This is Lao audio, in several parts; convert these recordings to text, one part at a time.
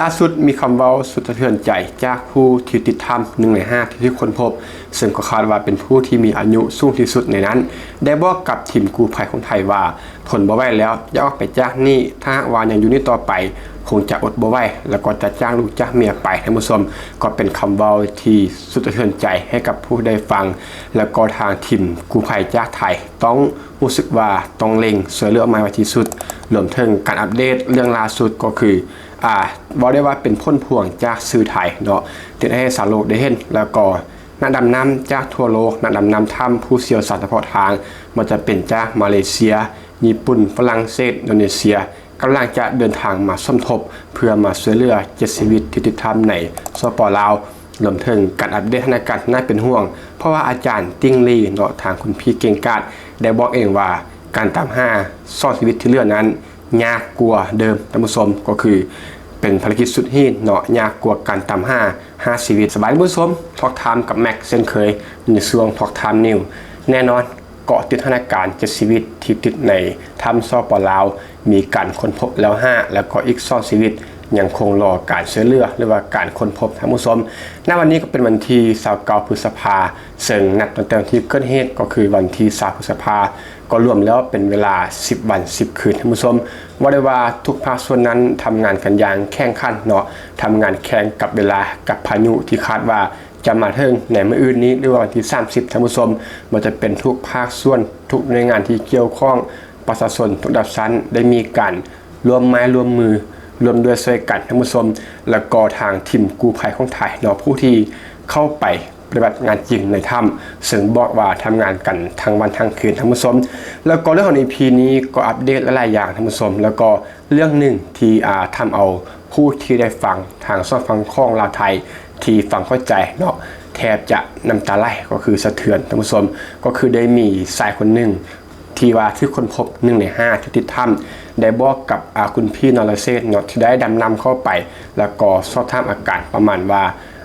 ລ່າສຸດມີຄຳເວົ້າສຸດສະເທືອນໃຈຈາກຜູ້ທີ່ຕິດຖ້ຳໜຶ່ງໃນຫ້າທີ່ຖືກຄົ້ນພົບ, ເຊິ່ງກໍຄາດວ່າເປັນຜູ້ທີ່ມີອາຍຸສູງທີ່ສຸດໃນນັ້ນ, ໄດ້ບອກກັບທີມກູ້ໄພຂອງໄທວ່າ ທົນບໍ່ໄຫວແລ້ວ, ຢາກອອກໄປຈາກນີ້, ຖ້າຫາກວ່າຍັງຢູ່ນີ້ຕໍ່ໄປ, ຄົງຈະອົດບໍ່ໄຫວ ແລ້ວກໍຈະຈາກລູກຈາກເມຍໄປ. ທ່ານຜູ້ຊົມ, ກໍເປັນຄຳເວົ້າທີ່ສຸດສະເທືອນໃຈໃຫ້ກັບຜູ້ໄດ້ຟັງ, ແລ້ວກໍທາງທີມກູ້ໄພຈາກໄທ ຕ້ອງຮູ້ສຶກວ່າຕ້ອງເລັ່ງຊ່ວຍເຫຼືອໃໝ່ໄວທີ່ສຸດ. ລວມເຖິງການອັບເດດເລື່ອງລ່າສຸດກໍຄື ອາ ເວົ້າໄດ້ວ່າເປັນຜົນພວງຈາກສື່ໄທເນາະ ທີ່ເຮັດໃຫ້ຊາວໂລກໄດ້ເຫັນ, ແລ້ວກໍນັກດຳນ້ຳຈາກທົ່ວໂລກ, ນັກດຳນ້ຳຖ້ຳ, ຜູ້ຊ່ຽວຊານສະເພາະທາງ, ບໍ່ວ່າຈະເປັນຈາກມາເລເຊຍ, ຍີ່ປຸ່ນ, ຝຣັ່ງເສດ, ອິນໂດເນເຊຍ, ກຳລັງຈະເດີນທາງມາສົມທົບ ເພື່ອມາຊ່ວຍເຫຼືອເຈັດຊີວິດທີ່ຕິດຖ້ຳໃນ ສປ ລາວ. ລວມເຖິງການອັບເດດສະຖານະການທີ່ໜ້າເປັນຫ່ວງ, ເພາະວ່າອາຈານຕິ່ງຫຼີເນາະ, ທາງຄຸນພີ່ເກັ່ງກາດ ໄດ້ບອກເອງວ່າ ການຕາມຫາສອງຊີວິດທີ່ເຫຼືອນັ້ນ ຍາກກວ່າເດີມ, ທ່ານຜູ້ຊົມ, ກໍຄືເປັນພາລະກິດສຸດຮີດເນາະ, ຍາກກວ່າການຕາມຫາຫ້າຊີວິດ. ສະບາຍດີທ່ານຜູ້ຊົມ, ທອກທາມກັບແມັກເຊັ່ນເຄີຍ ໃນຊ່ວງທອກທາມນິວ. ແນ່ນອນ, ເກາະຕິດສະຖານະການເຈັດຊີວິດທີ່ຕິດໃນຖ້ຳ ສປ ລາວ ມີການຄົ້ນພົບແລ້ວຫ້າ ແລ້ວກໍອີກສອງຊີວິດຍັງຄົງລໍການຊ່ວຍເຫຼືອ ຫຼືວ່າການຄົ້ນພົບ, ທ່ານຜູ້ຊົມ. ໃນວັນນີ້ກໍເປັນວັນທີຊາວເກົ້າ ພຶດສະພາ, ເຊິ່ງນັບຕັ້ງແຕ່ວັນທີ່ເກີດເຫດ ກໍຄືວັນທີຊາວ ພຶດສະພາ, ກໍລວມແລ້ວເປັນເວລາສິບວັນສິບຄືນ, ທ່ານຜູ້ຊົມ. ເວົ້າໄດ້ວ່າທຸກພາກສ່ວນນັ້ນທຳງານກັນຢ່າງແຂ່ງຂັນເນາະ, ທຳງານແຂ່ງກັບເວລາ, ກັບພາຍຸທີ່ຄາດວ່າຈະມາເຖິງໃນມື້ອື່ນນີ້ ຫຼືວ່າວັນທີສາມສິບ, ທ່ານຜູ້ຊົມ. ບໍ່ວ່າຈະເປັນທຸກພາກສ່ວນ, ທຸກໜ່ວຍງານທີ່ກ່ຽວຂ້ອງ, ປະຊາຊົນທຸກລະດັບຊັ້ນ ໄດ້ມີການຮ່ວມໄມ້ຮ່ວມມື, ຮ່ວມດ້ວຍຊ່ວຍກັນ, ທ່ານຜູ້ຊົມ. ແລ້ວກໍທາງທີມກູ້ໄພຂອງໄທເນາະ, ຜູ້ທີ່ເຂົ້າໄປ ປະຕິບັດງານຈິງໃນຖ້ຳ, ເຊິ່ງບອກວ່າທຳງານກັນທັງວັນທັງຄືນ, ທ່ານຜູ້ຊົມ. ແລ້ວກໍເລື່ອງຂອງ ອີ ພີ ນີ້ກໍອັບເດດຫຼາຍໆຢ່າງ, ທ່ານຜູ້ຊົມ. ແລ້ວກໍເລື່ອງໜຶ່ງທີ່ ອາ ທຳເອົາຜູ້ທີ່ໄດ້ຟັງທາງສອງຝັ່ງຂອງລາວໄທທີ່ຟັງເຂົ້າໃຈເນາະ ແທບຈະນ້ຳຕາໄຫຼ, ກໍຄືສະເທືອນ, ທ່ານຜູ້ຊົມ. ກໍຄືໄດ້ມີຊາຍຄົນໜຶ່ງ ທີ່ວ່າຖືກຄົ້ນພົບໜຶ່ງໃນຫ້າທີ່ຕິດຖ້ຳ ໄດ້ບອກກັບ ອາ ຄຸນພີ່ ນອລະເສດ ເນາະ ທີ່ໄດ້ດຳນ້ຳເຂົ້າໄປ ແລ້ວກໍສອບຖາມອາການປະມານວ່າ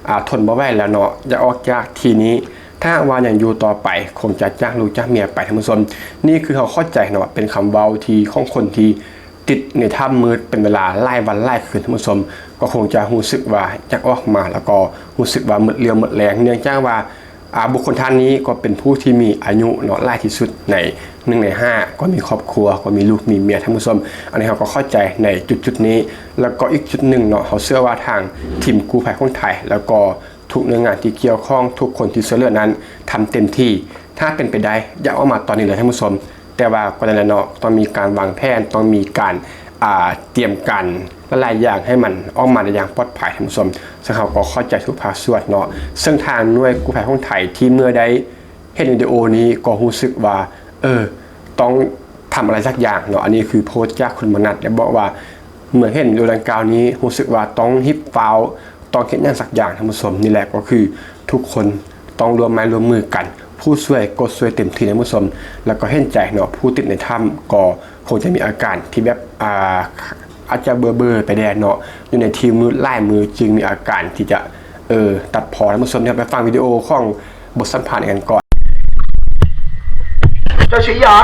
ອາ ທົນບໍ່ໄຫວແລ້ວເນາະ ຢາກອອກຈາກທີ່ນີ້ ຖ້າຫາກວ່າຍັງຢູ່ຕໍ່ໄປ ຄົງຈະຈາກລູກຈາກເມຍໄປ, ທ່ານຜູ້ຊົມ. ນີ້ຄືເຮົາເຂົ້າໃຈເນາະ ເປັນຄຳເວົ້າທີ່ ຂອງຄົນທີ່ຕິດໃນຖ້ຳມືດເປັນເວລາຫຼາຍວັນຫຼາຍຄືນ, ທ່ານຜູ້ຊົມ ກໍຄົງຈະຮູ້ສຶກວ່າຢາກອອກມາ ແລ້ວກໍຮູ້ສຶກວ່າໝົດລຽວໝົດແຮງ ເນື່ອງຈາກວ່າ ອາ ບຸກຄົນທ່ານນີ້ກໍເປັນຜູ້ທີ່ມີອາຍຸເນາະ ຫຼາຍທີ່ສຸດໃນໜຶ່ງໃນຫ້າ ກໍມີຄອບຄົວ ກໍມີລູກມີເມຍ, ທ່ານຜູ້ຊົມ. ອັນນີ້ເຮົາກໍເຂົ້າໃຈໃນຈຸດໆນີ້ ແລ້ວກໍອີກຈຸດໜຶ່ງເນາະ ເຮົາເຊື່ອວ່າທາງທີມກູ້ໄພຂອງໄທ ແລ້ວກໍທຸກໜ່ວຍງານທີ່ກ່ຽວຂ້ອງ ທຸກຄົນທີ່ຊ່ວຍເຫຼືອນັ້ນ ທຳເຕັມທີ່. ຖ້າເປັນໄປໄດ້ ຢາກອອກມາຕອນນີ້ເລີຍ, ທ່ານຜູ້ຊົມ. ແຕ່ວ່າກໍນັ້ນແຫຼະເນາະ ຕ້ອງມີການວາງແຜນ ຕ້ອງມີການ ອາ ຕຽມການຫຼາຍໆຢ່າງ ໃຫ້ມັນອອກມາໄດ້ຢ່າງປອດໄພ, ທ່ານຜູ້ຊົມ. ເຊິ່ງເຮົາກໍເຂົ້າໃຈທຸກພາກສ່ວນເນາະ. ເຊິ່ງທາງໜ່ວຍກູ້ໄພຂອງໄທທີ່ເມື່ອໄດ້ເຫັນວິດີໂອນີ້ ກໍຮູ້ສຶກວ່າ ເອີ ຕ້ອງທຳອະໄລສັກຢ່າງເນາະ. ອັນນີ້ຄືໂພສຈາກຄຸນມະນັດ ໄດ້ບອກວ່າ ເມື່ອເຫັນວິດີໂອດັ່ງກ່າວນີ້ ຮູ້ສຶກວ່າຕ້ອງຮີບຟ້າວ ຕ້ອງເຮັດຫຍັງສັກຢ່າງ, ທ່ານຜູ້ຊົມ. ນີ້ແຫຼະກໍຄືທຸກຄົນຕ້ອງຮ່ວມໄມ້ຮ່ວມມືກັນ, ຜູ້ຊ່ວຍກໍຊ່ວຍເຕັມທີ່, ທ່ານຜູ້ຊົມ. ແລ້ວກໍເຫັນໃຈເນາະ ຜູ້ຕິດໃນຖ້ຳກໍຄົງຈະມີອາການທີ່ແບບ ອາ ອາດຈະເບີໆໄປແດ່ເນາະ ຢູ່ໃນທີ່ມືດຫຼາຍມື້ ຈຶ່ງມີອາການທີ່ຈະ ເອີ ຕັດພໍ, ທ່ານຜູ້ຊົມ. ດຽວໄປຟັງວິດີໂອຂອງ ບົດສຳພາດກັນກ່ອນ. ເຈົ້າຊື່ຫຍັງ?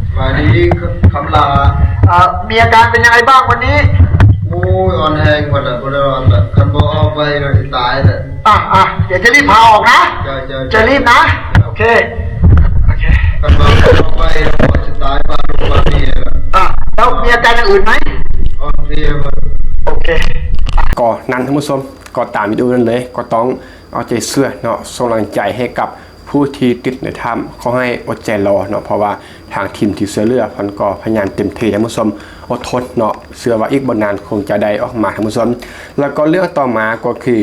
ສະບາຍດີ ຄຳຫຼ້າ. ເອີ ມີອາການເປັນຍັງໄງບ້າງວັນນີ້? ໂອ້ຍ ອ່ອນແຮງໝົດລະ ບໍ່ໄດ້ນອນລະ ຄັນບໍ່ອອກໄປກໍຊິຕາຍລະ. ອ່ະ ອ່ະ ດຽວຈະຣີບພາອອກນະ. ເຈົ້າ ເຈົ້າ ຈະຣີບນະ. ໂອເຄ ໂອເຄ ຄັນບໍ່ອອກໄປກໍຊິຕາຍ ບ້ານລູກບ້ານເມຍລະ. ອ່ະ ແລ້ວມີອາການຢ່າງອື່ນໄໝ? ອ່ອນເພຍໝົດ. ໂອເຄ ກໍນັ້ນ ທ່ານຜູ້ຊົມ ກໍຕາມວິດີໂອນັ້ນເລີຍ ກໍຕ້ອງ ເອົາໃຈຊ່ວຍເນາະ ສົ່ງກຳລັງໃຈໃຫ້ກັບຜູ້ທີ່ຕິດໃນຖ້ຳ ຂໍໃຫ້ອົດໃຈລໍເນາະ ເພາະວ່າທາງທີມທີ່ຊ່ວຍເຫຼືອເພິ່ນກໍພະຍາຍາມເຕັມທີ່, ທ່ານຜູ້ຊົມ ອົດທົນເນາະ ເຊື່ອວ່າອີກບໍ່ນານຄົງຈະໄດ້ອອກມາ, ທ່ານຜູ້ຊົມ. ແລ້ວກໍເລື່ອງຕໍ່ມາກໍຄື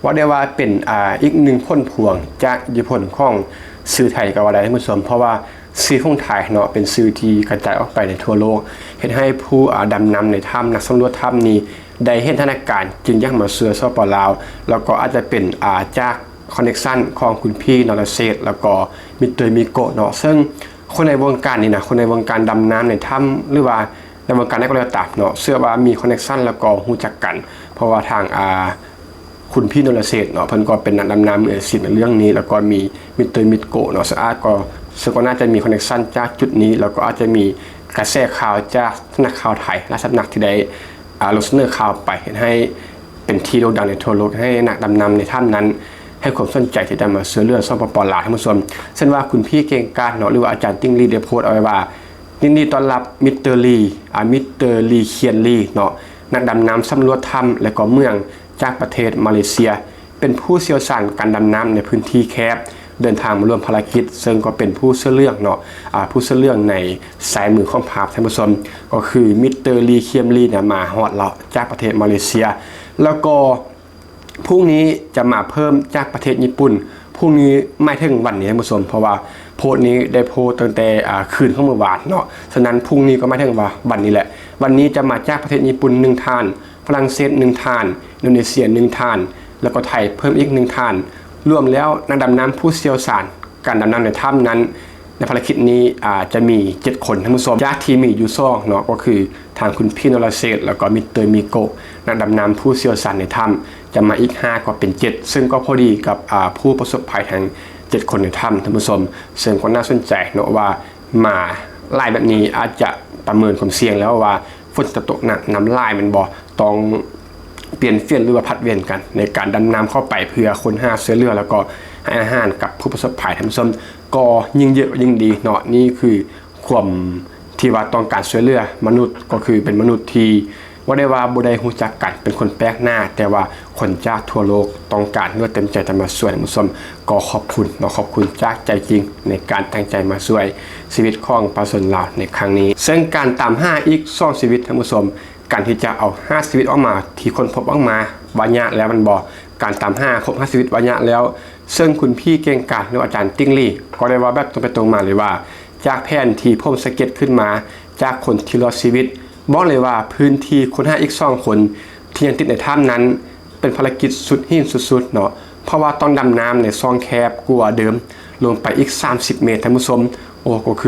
ເວົ້າໄດ້ວ່າເປັນ ອາ ອີກໜຶ່ງຜົນພວງຈາກອິດທິພົນຂອງສື່ໄທກໍວ່າໄດ້, ທ່ານຜູ້ຊົມ, ເພາະວ່າ ສື່ຂອງໄທເນາະ ເປັນສື່ທີ່ກະຈາຍອອກໄປໃນທົ່ວໂລກ ເຮັດໃຫ້ຜູ້ ອາ ດຳນ້ຳໃນຖ້ຳ ນັກສຳຫຼວດຖ້ຳນີ້ ໄດ້ເຫັນສະຖານະການ ຈຶ່ງຢາກມາຊ່ວຍ ສປ ລາວ. ແລ້ວກໍອາດຈະເປັນ ອາ ຈາກຄອນເນັກຊັນຂອງຄຸນພີ່ ນອລະເສດ ແລ້ວກໍມິດເຕີຍ ມິໂກະ ເນາະ. ເຊິ່ງຄົນໃນວົງການນີ້ນະ ຄົນໃນວົງການດຳນ້ຳໃນຖ້ຳ ຫຼືວ່າໃນວົງການໃດກໍແລ້ວຕາມເນາະ ເຊື່ອວ່າມີຄອນເນັກຊັນ ແລ້ວກໍຮູ້ຈັກກັນ ເພາະວ່າທາງ ອາ ຄຸນພີ່ ນອລະເສດ ເນາະ ເພິ່ນກໍເປັນນັກດຳນ້ຳມືອາຊີບໃນເລື່ອງນີ້ ແລ້ວກໍມີມິດເຕີຍ ມິໂກະ ເນາະ ເຊິ່ງອາດກໍ ເຊິ່ງກໍໜ້າຈະມີຄອນເນັກຊັນຈາກຈຸດນີ້ ແລ້ວກໍອາດຈະມີກະແສຂ່າວຈາກສຳນັກຂ່າວໄທຫຼາຍສຳນັກທີ່ໄດ້ ອ່າ ລົງສະເໜີຂ່າວໄປ ເຮັດໃຫ້ເປັນທີ່ໂດ່ງດັງໃນທົ່ວໂລກ ໃຫ້ນັກດຳນ້ຳໃນຖ້ຳນັ້ນໃຫ້ຄວາມສົນໃຈທີ່ຈະມາຊ່ວຍເຫຼືອ ສປປ ລາວ ທ່ານຜູ້ຊົມ. ເຊັ່ນວ່າ ຄຸນພີ່ເກັ່ງກາດເນາະ ຫຼືວ່າອາຈານຕິ່ງລີ ໄດ້ໂພສເອົາໄວ້ວ່າ ຍິນດີຕ້ອນຮັບ ມິສເຕີ ລີ ອາ ມິສເຕີ ລີ ຄຽນ ລີ ເນາະ ນັກດຳນ້ຳສຳຫຼວດຖ້ຳ ແລະກໍເມືອງ ຈາກປະເທດມາເລເຊຍ ເປັນຜູ້ຊ່ຽວຊານການດຳນ້ຳໃນພື້ນທີ່ແຄບ ເດີນທາງມາຮ່ວມພາລະກິດ ເຊິ່ງກໍເປັນຜູ້ເສື້ອເຫຼືອງເນາະ ອາ ຜູ້ເສື້ອເຫຼືອງໃນຊ້າຍມືຂອງພາບ ທ່ານຜູ້ຊົມ ກໍຄື ມິສເຕີ ລີ ຄຽມ ລີ ນະ ມາຮອດແລ້ວ ຈາກປະເທດມາເລເຊຍ. ແລ້ວກໍ ພວກນີ້ຈະມາເພີ່ມຈາກປະເທດຍີ່ປຸ່ນ. ພວກນີ້ໝາຍເຖິງວັນນີ້ ທ່ານຜູ້ຊົມ ເພາະວ່າໂພສນີ້ໄດ້ໂພສຕັ້ງແຕ່ ອາ ຄືນຂອງມື້ວານເນາະ. ສະນັ້ນ ພວກນີ້ກໍໝາຍເຖິງວ່າວັນນີ້ແຫຼະ. ວັນນີ້ຈະມາຈາກປະເທດຍີ່ປຸ່ນໜຶ່ງທ່ານ, ຝຣັ່ງເສດໜຶ່ງທ່ານ, ອິນໂດເນເຊຍໜຶ່ງທ່ານ ແລ້ວກໍໄທເພີ່ມອີກໜຶ່ງທ່ານ. ລວມແລ້ວ ນັກດຳນ້ຳຜູ້ຊ່ຽວຊານ ການດຳນ້ຳໃນຖ້ຳນັ້ນ ໃນພາລະກິດນີ້ ອາ ຈະມີເຈັດຄົນ ທ່ານຜູ້ຊົມ ຈາກທີ່ມີຢູ່ສອງເນາະ ກໍຄືທາງຄຸນພີ່ ນອລະເສດ ແລ້ວກໍມິສເຕີ ມີໂກະ ນັກດຳນ້ຳຜູ້ຊ່ຽວຊານໃນຖ້ຳ ຈະມາອີກຫ້າ ກໍເປັນເຈັດ ເຊິ່ງກໍພໍດີກັບ ອາ ຜູ້ປະສົບໄພທັງເຈັດຄົນໃນຖ້ຳ ທ່ານຜູ້ຊົມ. ເຊິ່ງກໍໜ້າສົນໃຈເນາະວ່າ ມາຫຼາຍແບບນີ້ອາດຈະປະເມີນຄວາມສ່ຽງແລ້ວວ່າ ຝົນຈະຕົກໜັກ ນ້ຳຫຼາຍແມ່ນບໍ່ ຕ້ອງປ່ຽນເຟນ ຫຼືວ່າຜັດວຽນກັນໃນການດຳນ້ຳເຂົ້າໄປ ເພື່ອຄົ້ນຫາຊ່ວຍເຫຼືອ ແລ້ວກໍໃຫ້ອາຫານກັບຜູ້ປະສົບໄພ ທ່ານຜູ້ຊົມ ກໍຍິ່ງເຍອະກໍຍິ່ງດີເນາະ. ນີ້ຄືຄວາມທີ່ວ່າຕ້ອງການຊ່ວຍເຫຼືອມະນຸດ ກໍຄືເປັນມະນຸດທີ່ເວົ້າໄດ້ວ່າບໍ່ໄດ້ຮູ້ຈັກກັນ ເປັນຄົນແປກໜ້າ ແຕ່ວ່າຄົນຈາກທົ່ວໂລກຕ້ອງການ ແລະເຕັມໃຈຈະມາຊ່ວຍ ທ່ານຜູ້ຊົມ. ກໍຂອບຄຸນເນາະ ຂອບຄຸນຈາກໃຈຈິງໃນການຕັ້ງໃຈມາຊ່ວຍຊີວິດຂອງປະຊາຊົນລາວໃນຄັ້ງນີ້. ເຊິ່ງການຕາມຫາອີກສອງຊີວິດ ທ່ານຜູ້ຊົມ ການທີ່ຈະເອົາຫ້າຊີວິດອອກມາ ທີ່ຄົ້ນພົບອອກມາວ່າຍາກແລ້ວແມ່ນບໍ່? ການຕາມຫາຄົບຫ້າຊີວິດວ່າຍາກແລ້ວ ເຊິ່ງຄຸນພີ່ເກັ່ງກາດ ຫຼືອາຈານຕິ່ງລີ ກໍໄດ້ເວົ້າແບບຕົງໄປຕົງມາເລີຍວ່າ ຈາກແຜນທີ່ຜົມສະເກັດຂຶ້ນມາ ຈາກຄົນທີ່ລອດຊີວິດ ບອກເລີຍວ່າພື້ນທີ່ຄົ້ນຫາອີກສອງຄົນທີ່ຍັງຕິດໃນຖ້ຳນັ້ນ ເປັນພາລະກິດສຸດຫີນສຸດໆເນາະ ເພາະວ່າຕ້ອງດຳນ້ຳໃນຊ່ອງແຄບກວ່າເດີມ ລົງໄປອີກສາມສິບເມດ ທ່ານຜູ້ຊົມ. ໂອ້ ກໍຄື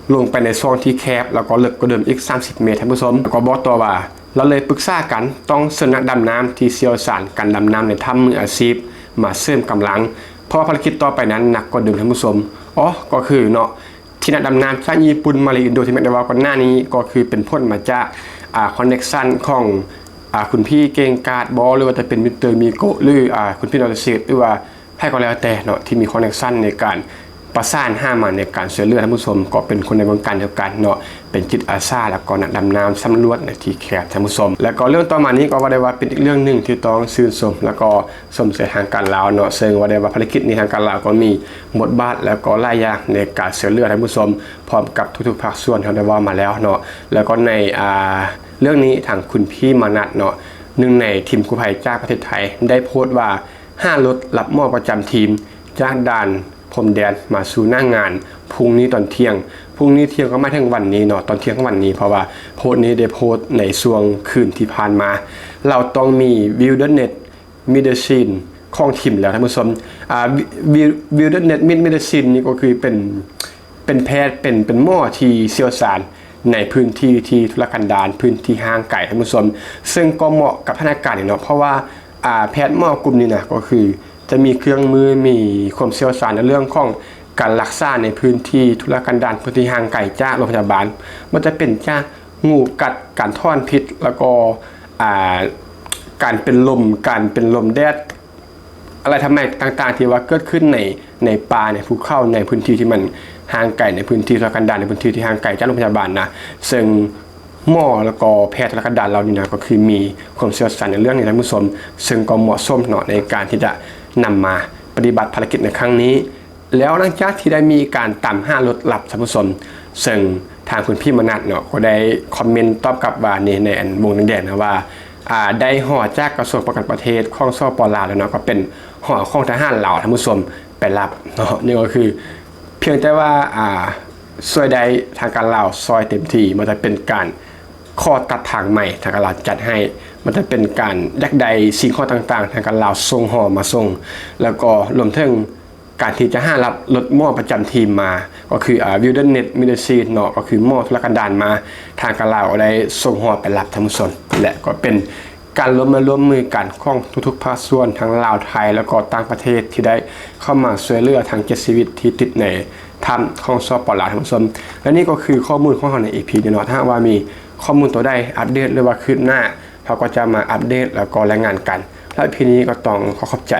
ລົງໄປໃນຊ່ອງທີ່ແຄບ ແລ້ວກໍເລິກກວ່າເດີມອີກສາມສິບເມດ ທ່ານຜູ້ຊົມ. ແລ້ວກໍບອກຕໍ່ວ່າ ລະເລີຍປຶກສາກັນ ຕ້ອງເຊີນນັກດຳນ້ຳທີ່ຊ່ຽວຊານການດຳນ້ຳໃນຖ້ຳມືອາຊີບມາເສີມກຳລັງ ເພາະວ່າພາລະກິດຕໍ່ໄປນັ້ນໜັກກວ່າເດີມ ທ່ານຜູ້ຊົມ. ອໍ ກໍຄືເນາະ ທີ່ນັກດຳນ້ຳຈາກຍີ່ປຸ່ນມາເລອິນໂດ ທີ່ແມັກໄດ້ເວົ້າກ່ອນໜ້ານີ້ ກໍຄືເປັນຜົນມາຈາກ ອາ ຄອນເນັກຊັນຂອງ ອາ ຄຸນພີ່ເກັ່ງກາດບໍ ຫຼືວ່າຈະເປັນມິສເຕີ ມີໂກະ ຫຼື ອາ ຄຸນພີ່ ນອລະເສດ ຫຼືວ່າໃຜກໍແລ້ວແຕ່ເນາະ ທີ່ມີຄອນເນັກຊັນໃນການປະສານຫາມາໃນການຊ່ວຍເຫຼືອ ທ່ານຜູ້ຊົມ ກໍເປັນຄົນໃນວົງການດຽວກັນເນາະ ເປັນຈິດອາສາ ແລ້ວກໍນັກດຳນ້ຳສຳຫຼວດໃນທີ່ແຄບ ທ່ານຜູ້ຊົມ. ແລ້ວກໍເລື່ອງຕໍ່ມານີ້ກໍວ່າໄດ້ວ່າເປັນອີກເລື່ອງໜຶ່ງທີ່ຕ້ອງຊື່ນຊົມ ແລ້ວກໍ ຊົມເຊີຍທາງການລາວເນາະ ເຊິ່ງວ່າໄດ້ວ່າພາລະກິດນີ້ທາງການລາວກໍມີບົດບາດ ແລ້ວກໍຫຼາຍຢ່າງໃນການຊ່ວຍເຫຼືອ ທ່ານຜູ້ຊົມ ພ້ອມກັບທຸກໆພາກສ່ວນທີ່ເຮົາໄດ້ເວົ້າມາແລ້ວເນາະ. ແລ້ວກໍໃນ ອາ ເລື່ອງນີ້ ທາງຄຸນພີ່ມານັດເນາະ ໜຶ່ງໃນທີມກູ້ໄພຈາກປະເທດໄທ ໄດ້ໂພສວ່າ ຫາລົດຮັບໝໍປະຈຳທີມ ຈາກດ່ານພົມແດນມາສູ່ໜ້າງານ ພຸ່ງນີ້ຕອນທ່ຽງ. ພຸ່ງນີ້ທ່ຽງກໍໝາຍເຖິງວັນນີ້ເນາະ ຕອນທ່ຽງຂອງວັນນີ້ ເພາະວ່າໂພສນີ້ໄດ້ໂພສໃນຊ່ວງຄືນທີ່ຜ່ານມາ. ລາວຕ້ອງມີ Wilderness Medicine ຂອງທີມແລ້ວ ທ່ານຜູ້ຊົມ. ອາ Wil- Wilderness Medicine ນີ້ກໍຄືເປັນ ເປັນແພດ ເປັນ ເປັນໝໍທີ່ຊ່ຽວຊານໃນພື້ນທີ່ທີ່ທຸລະກັນດານ ພື້ນທີ່ຫ່າງໄກ ທ່ານຜູ້ຊົມ. ເຊິ່ງກໍເໝາະກັບສະຖານະການນີ້ເນາະ ເພາະວ່າ ອາ ແພດໝໍກຸ່ມນີ້ນະ ກໍຄືຈະມີເຄື່ອງມື ມີຄວາມຊ່ຽວຊານໃນເລື່ອງຂອງການລັກສາໃນພື້ນທີ່ທຸລະກັນດານ ພື້ນທີ່ຫ່າງໄກຈາກໂຮງພະຍາບານ ບໍ່ວ່າຈະເປັນຈາກ ງູກັດ ການຖອນພິດ ແລ້ວກໍ ອາ ການເປັນລົມ ການເປັນລົມແດດ ອະໄລທຳໄມຕ່າງໆ ທີ່ວ່າເກີດຂຶ້ນໃນ ໃນປ່າ ໃນພູເຂົາ ໃນພື້ນທີ່ທີ່ມັນຫ່າງໄກ ໃນພື້ນທີ່ທຸລະກັນດານ ໃນພື້ນທີ່ທີ່ຫ່າງໄກຈາກໂຮງພະຍາບານນະ. ເຊິ່ງໝໍ ແລ້ວກໍແພດທຸລະກັນດານເຫຼົ່ານີ້ນະ ກໍຄືມີຄວາມຊ່ຽວຊານໃນເລື່ອງນີ້ ທ່ານຜູ້ຊົມ ເຊິ່ງກໍເໝາະສົມເນາະ ໃນການທີ່ຈະນຳມາປະຕິບັດພາລະກິດໃນຄັ້ງນີ້. ແລ້ວຫຼັງຈາກທີ່ໄດ້ມີການຕາມຫາລົດລັບ ທ່ານຜູ້ຊົມ ເຊິ່ງທາງຄຸນພີ່ມະນັດເນາະ ກໍໄດ້ຄອມເມັນຕອບກັບວ່າ ໃນ ໃນອັນວົງແດງໆນະວ່າ ອາ ໄດ້ຫໍຈາກກະຊວງປ້ອງກັນປະເທດຂອງ ສປປ ລາວ ແລ້ວເນາະ ກໍເປັນຫໍຂອງທະຫານລາວ ທ່ານຜູ້ຊົມ ໄປຮັບເນາະ. ນີ້ກໍຄືພຽງແຕ່ວ່າ ອາ ຊ່ວຍໄດ້ ທາງການລາວຊ່ອຍເຕັມທີ່ ບໍ່ວ່າຈະເປັນການຂໍຕັດທາງໃໝ່ ທາງການລາວຈັດໃຫ້ ບໍ່ວ່າຈະເປັນການຢາກໄດ້ສິ່ງຂອງຕ່າງໆ ທາງການລາວສົ່ງຫໍມາສົ່ງ ແລ້ວກໍລວມເຖິງ ການທີ່ຈະຫາຮັບລົດໝໍປະຈຳທີມມາ ກໍຄື ອາ Wilderness Medicine ເນາະ ກໍຄືໝໍທຸລະກັນດານມາ ທາງການລາວກໍໄດ້ສົ່ງຫໍໄປຮັບ ທ່ານຜູ້ຊົມ ແລະ ກໍເປັນການຮ່ວມໄມ້ຮ່ວມມືກັນຂອງທຸກໆພາກສ່ວນ ທັງລາວ ໄທ ແລ້ວກໍຕ່າງປະເທດ ທີ່ໄດ້ເຂົ້າມາຊ່ວຍເຫຼືອທັງເຈັດຊີວິດທີ່ຕິດໃນຖ້ຳຂອງ ສປປ ລາວ ທ່ານຜູ້ຊົມ. ແລະ ນີ້ກໍຄືຂໍ້ມູນຂອງເຮົາໃນ ອີພີ ນີ້ເນາະ. ຖ້າຫາກວ່າມີ ຂໍ້ມູນຕົວໃດອັບເດດ ຫຼືວ່າຄືບໜ້າ ເຮົາກໍຈະມາອັບເດດ ແລ້ວກໍລາຍງານກັນ. ແລ້ວພີນີ້ກໍຕ້ອງຂໍຂອບໃຈ